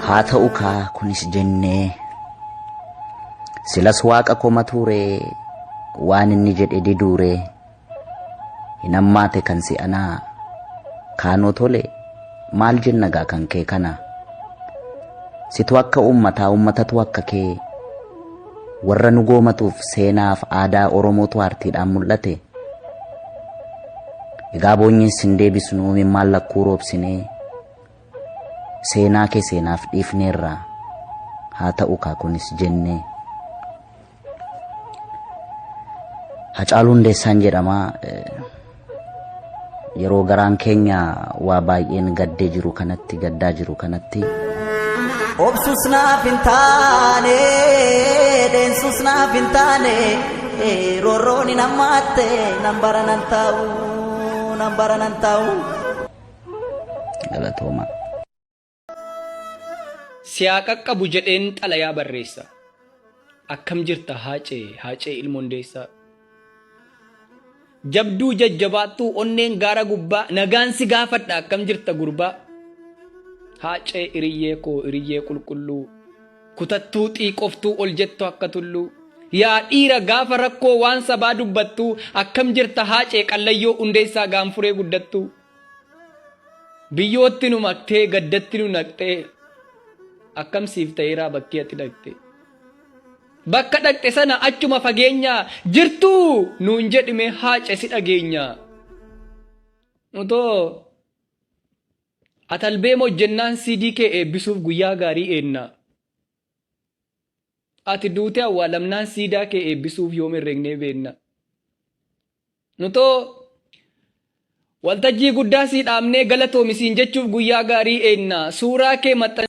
Haa ta'u kaa kunis jennee silas waaqa komatuuree waan inni jedhe diduuree hin hammaate kan si'anaa kaanoo tole maal jenna gaa kan kee kana situ akka uummataa uummatatu akka kee warra nu goomatuuf seenaaf aadaa Oromootu aartiidhaan mul'ate. Egaa boonyees hin deebisnu imimmaan lakkuu roobsinee seenaa kee seenaaf dhiifneerra haa ta'u kaa kunis jennee. Hacaaluu Hundeessaan jedhama. Yeroo garaan keenya waa baay'een gaddee jiru kanatti gaddaa jiru kanatti. Obsus naaf hin taane, deensus naaf hin taane, roorroon hin hammaatte, nan bara nan taa'u, nan bara nan taa'u. Galatoomaa. Si haa qaqqabu jedheen xalayaa barreessa. Akkam jirta Haacee, Haacee ilma Hundeessaa. Jabduu jajjabaattuu onneen gaara gubbaa nagaan si gaafadha akkam jirta gurbaa. Haacee hiriyyee koo hiriyyee qulqulluu kutattuu xiiqoftuu ol jettu akka tulluu. Yaa dhiira gaafa rakkoo waan sabaa dubbattuu akkam jirta Haacee qallayyoo Hundeessaa gaanfuree guddattuu. Biyyootti nu maktee gaddatti nu naqxee akkam siif ta'eeraa bakkee ati dhaqxe. Bakka dhaqxe sana achuma fageenyaa jirtuu nuun jedhime haace si dhageenya. Utoo atalbeem hojjennaan CD kee eebbisuuf guyyaa gaarii eenna. Ati duutee awwaalamnaan siidaa kee eebbisuuf yoom herregnee beenna. Nutoo waltajjii guddaa sii dhaabnee galatoomi siin jechuuf guyyaa gaarii eenna. Suuraa kee maxxan.